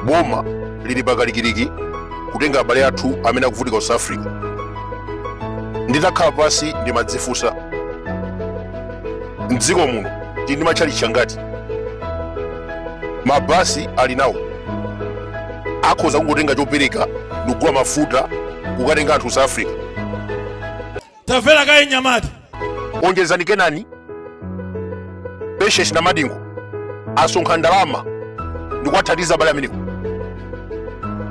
Boma lili pakalikiliki kutenga abale athu amene akuvutika ku South Africa. Nditakhala pansi ndimadzifunsa, mdziko muno tili ndi matchalitchi angati? Mabasi ali nawo, akhoza kungotenga chopereka ndikugula mafuta kukatenga anthu South Africa. Tamvera kaye nyamata. Onjezani Kenani, Patience Namadingo asonkha ndalama ndikuwathandiza abale amenewo.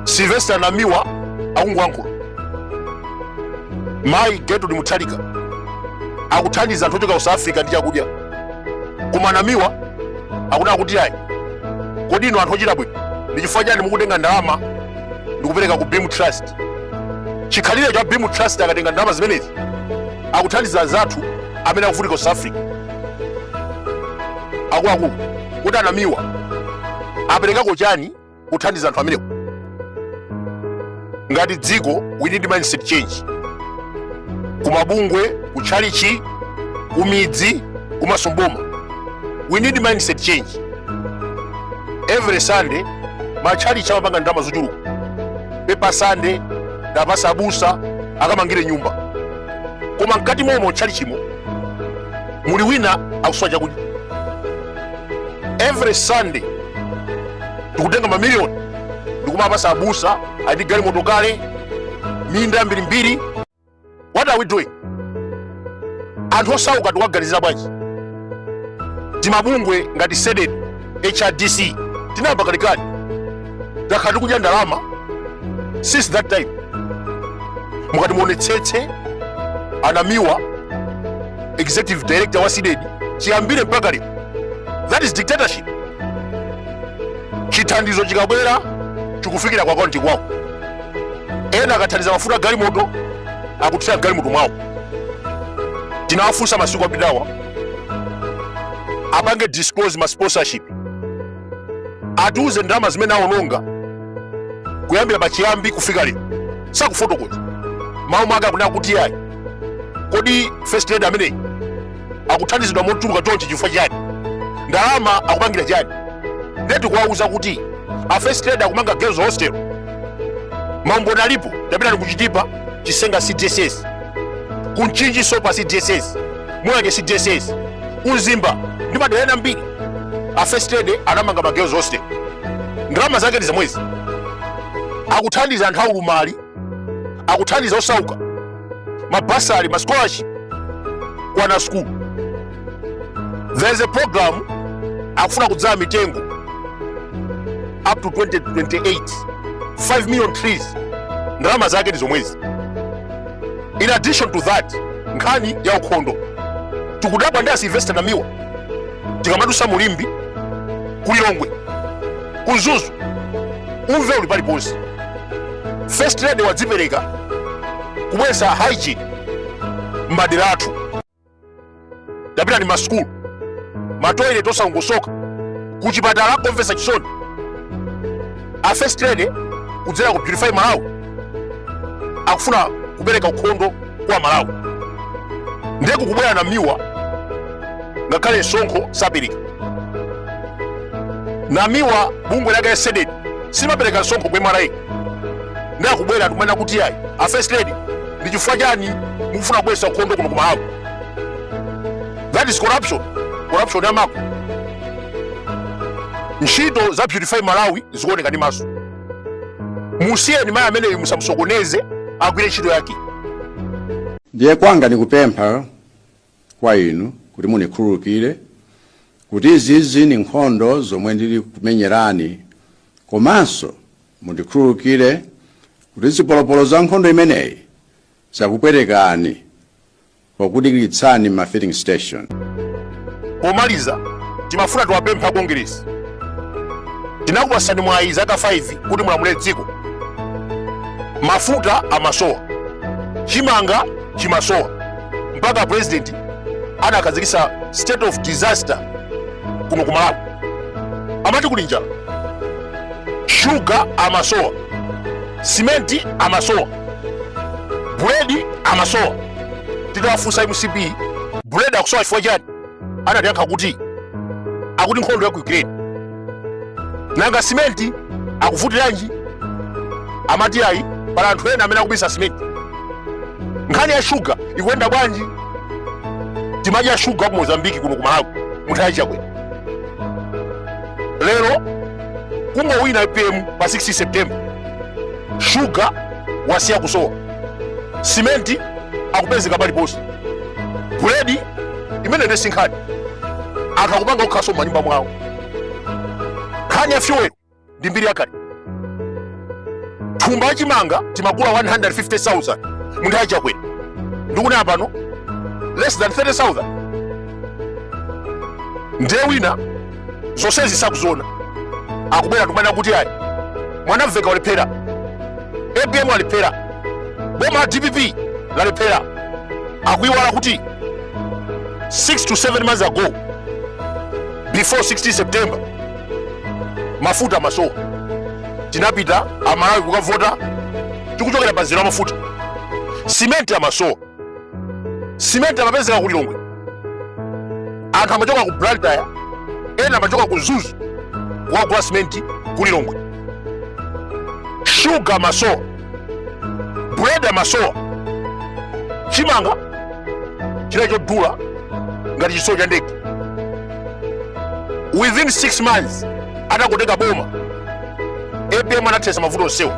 Sylvester Namiwa akungoyankhula. Mayi Gertrude Mutharika akuthandiza anthu ochoka ku South Africa ndi chakudya, koma Namiwa akunena kuti ayi. Kodi inu anthu ochita bwino, ndi chifukwa chani mukutenga ndalama ndikupereka ku Beam Trust? Chikhalire cha Beam Trust akatenga ndalama zimenezi akuthandiza anzathu amene akuvutika ku South Africa. Akuluakulu, kuti anamiwa aperekako chani kuthandiza anthu amenewo? Ngati dziko we need mindset change kumabungwe, kutchalichi, kumidzi komanso mboma. We need mindset change. Every Sunday matchalichi amapanga ndalama zochuluka. Paper Sunday ndapasa abusa akamangire nyumba, koma mkati momwe tchalichimo muli wina akusowa chakudya. Every Sunday tikutenga mamiliyoni ndikumapasa abusa ali ndi galimoto kale, minda mbirimbiri. What are we doing? Anthu osauka tikuwaganizira bwanji? Timabungwe ngati CDEDI, HRDC tinayamba kalekale, takhala tikudya ndalama since that time. Mukati muonetsetse, anamiwa executive director wa CDEDI chiyambire mpaka lero. That is dictatorship. Chithandizo chikabwera chikufikira kwa akaunti kwawo. Ena akathandiza mafuta galimoto akuthira galimoto mwawo. Tinawafunsa masiku apitawa apange disclose ma sponsorship, atiuze ndalama zimene awononga kuyambira pachiyambi kufika lero. Sakufotokoza. Mawu mwake akunena kuti ayi, kodi first lady ameneyi akuthandizidwa mochuluka chonchi chifukwa chani? Ndalama akupangira chani? Ndiye tikuwauza kuti a first lady akumanga girls hostel. Maumboni alipo. Tapitani kuchitipa, Chisenga CDSS, kuMchinji Sopa CDSS, Mulanje CDSS, kuMzimba ndi madera ena ambiri. A first lady anamanga ma girls hostel. Ndalama zake ndi zomwezi. Akuthandiza anthu aulumali, akuthandiza osauka, mabursary, ma scholarship kwa ana school. There is a program akufuna kudzala mitengo up to 2028, 5 million trees. Ndalama zake ndi zomwezi. In addition to that, nkhani ya ukhondo, tikudabwa ndi a Sylvester Namiwa. Tikamadusa mu Limbe, kuLilongwe, kuMzuzu, umve uli paliponse. First lady wadzipereka kubweretsa hygiene m'madera athu. Tapitani masukulu, matoilet osalongosoka, kuchipatala komvetsa chisoni. A first lady kudzera ku Beautify Malawi akufuna kupereka ukhondo kwa Malawi. Ndiye kukubwera Namiwa, ngakhale msonkho sapereka. Namiwa bungwe lake la CDEDI simapereka msonkho ku MRA. Ndiye akubwera ndikunena kuti ayi, a first lady, ndi chifukwa chani mukufuna kubweretsa ukhondo kuno ku Malawi? That is corruption, corruption yamako. Ntchito za Beautify Malawi zikuoneka ndi maso. Musiyeni mayi ameneyu, musamusokoneze, agwire ntchito yake. Ndiye kwanga nikupempha kwa inu kuti munikhululukire kuti izizi ni nkhondo zomwe ndili kumenyerani, komanso mundikhululukire kuti zipolopolo za nkhondo imeneyi zakupwetekani pokudikiritsani ma filling station. Pomaliza, timafuna tiwapempha Kongeresi, tinakupasani mwayi zaka 5 kuti mulamule dziko. Mafuta amasowa, chimanga chimasowa, mpaka president anakhazikitsa state of disaster kuno ku Malawi, amati kuli njala. Shuga amasowa, simenti amasowa, buledi amasowa. Titawafunsa MCP buledi akusowa chifukwa chani, anatiyankha kuti akuti nkhondo ya ku Ukraine. Nanga simenti? Akuvutiranji? Amati ayi, pali anthu ena amene akubisa simenti. Nkhani ya shuga ikuyenda bwanji? Timadya shuga ku Mozambiki kuno ku Malawi munthawi ya Chakwera. Lero kungowina APM pa 16 September, shuga wasiya kusowa, simenti akupezeka paliponse, buledi imene ndi sinkhani, anthu akupanga okhaso m'manyumba mwawo. Nkhani ya fuel ndi mbiri yakale. Thumba la chimanga timagula 150,000 mu nthawi ya Chakwera, ndikunena pano less than 30,000. Ndiye wina zonsezi sakuziona, akubwera ndikunena kuti ayi, Mwanamveka walephera, APM walephera, boma la DPP lalephera. Akuiwala kuti 6 to 7 months ago, before 16 September, mafuta amasowa. Tinapita Amalawi kukavota tikuchokera pa mzere wa mafuta. Simenti amasowa, simenti amapezeka ku Lilongwe, anthu amachoka ku Blantyre, ena amachoka ku Mzuzu kukagula simenti ku Lilongwe. Shuga amasowa, buledi amasowa, chimanga chinali chodula ngati chitsulo cha ndege. Within 6 months atakutenga boma, APM anathetsa mavuto onsewo.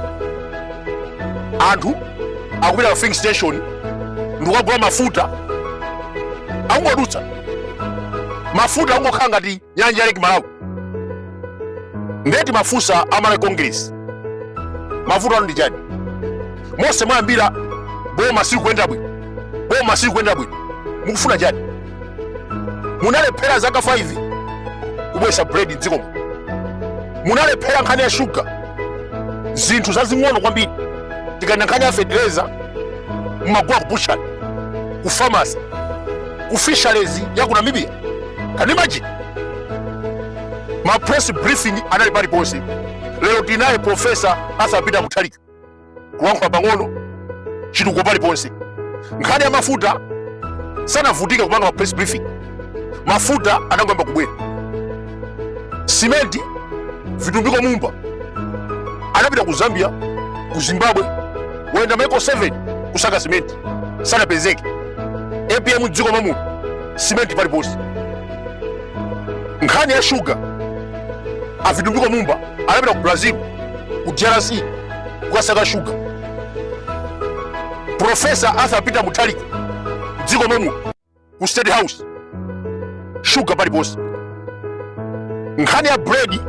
Anthu akupita ku filling station ndikukagula mafuta, akungodutsa mafuta akungokhala ngati nyanja ya Lake Malawi. Ndiye timafunsa a Malawi Congress, mavuto anu ndi chani? Monse mwayambira boma silikuyenda bwino, boma silikuyenda bwino, mukufuna chani? Munalephera zaka 5 kubwesa bread mdzikomo, munalephera nkhani ya shuga, zinthu zazing'ono kwambiri. Tikayenda nkhani ya fetereza, mumagula ku butchery, ku pharmacy, ku fisheries ya ku Namibia. Can you imagine? Ma press briefing anali paliponse. Lero tinaye Professor Arthur Peter Mutharika kulankhula pang'ono, chitukuko paliponse. Nkhani ya mafuta sanavutike kupanga ma press briefing, mafuta anangoyamba kubwera. Simenti, Vitumbiko Mumba anapita ku Zambia, ku Zimbabwe, wayenda maiko 7 kusaka simenti, sanapezeke. APM dziko mamuno simenti paliponse. Nkhani ya shuga, a Vitumbiko Mumba anapita ku Brazil, ku DRC kukasaka shuga. Professor Arthur Peter Mutharika dziko mamuno ku State House shuga paliponse. Nkhani ya bread,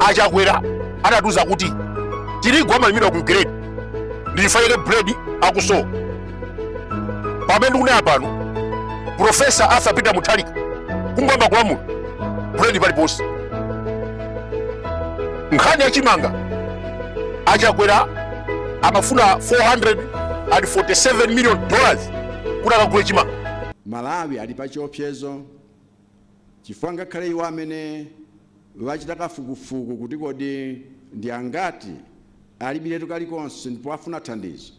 aChakwera anatiuza kuti tirigu amalimidwa ku Ukraine, ndichifukwa bread akusowa. Pamene ndikunena pano, Professor Arthur Peter Mutharika kungoyamba kulamula, bread paliponse. Nkhani ya chimanga, aChakwera amafuna 447 million dollars kuti akagule chimanga. Malawi ali pa chiopsezo chifukwa ngakhale iwo amene vachita kafukufuku kuti kodi ndi angati alibiretu kalikonse ndipo afuna thandizo,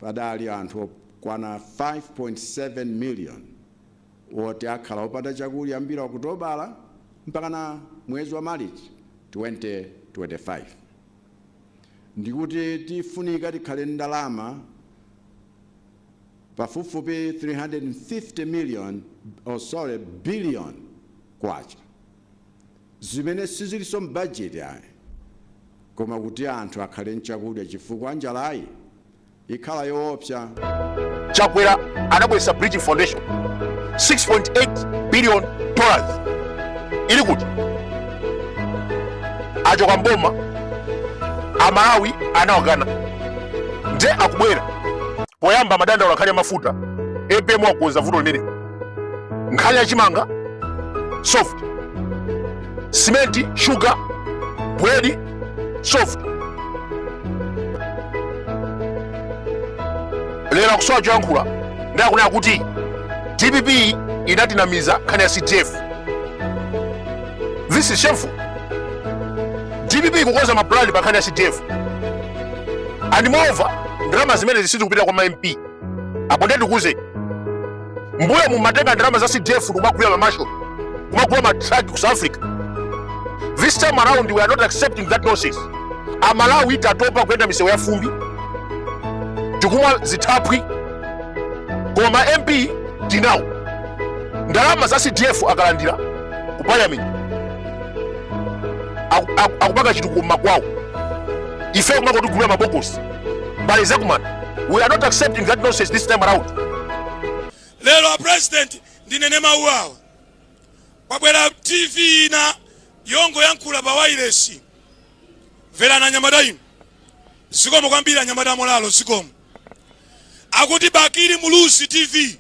padali anthu okwana 5.7 million woti akhala opanda chakudya kuyambira Okutobala mpaka na mwezi wa Marichi 2025, ndikuti tifunika tikhale ndalama pafupifupi 350 million, oh sorry, billion kwacha, zimene sizilinso m'bajeti ayi, koma kuti anthu akhale mchakudya chifukwa njalayi ikhala yoopsa. Chakwera anabweretsa Bridging Foundation, 6.8 billion dollars ili kuti? Achoka mboma, Amalawi anawakana, nde akubwera. Poyamba amadandaula nkhani ya mafuta, APM wakonza vuto limene. Nkhani ya chimanga solved, simenti, sugar, bread solved. Lero akusowa choyankhula, ndi akunena kuti DPP inatinamiza nkhani ya CDF. This is shameful. DPP kukonza mapulani pa nkhani ya CDF, and moreover ndalama zimene zisizikupita kwa ma MP. Apo ndiye tikuze mbuyo mumatenga ndalama za CDF kumagulira ma mansion, kumagula ma truck ku South Africa. This time around we are not accepting that nonsense. Amalawi tatopa kuyenda misewu ya fumbi, tikumwa zithaphwi, koma ma MP tinawo. Ndalama za CDF akalandira ku parliament akupanga chitukuko mmakwawo, ife kumangotigulira mabokosi, mbale zakumana. We are not accepting that nonsense this time around. Lero a President, ndinene mawu awa. Kwabwera TV ina yongoyankhula pa wailesi. Mverani anyamata inu. Zikomo kwambiri anyamata amolalo, zikomo. Akuti Bakili Muluzi TV.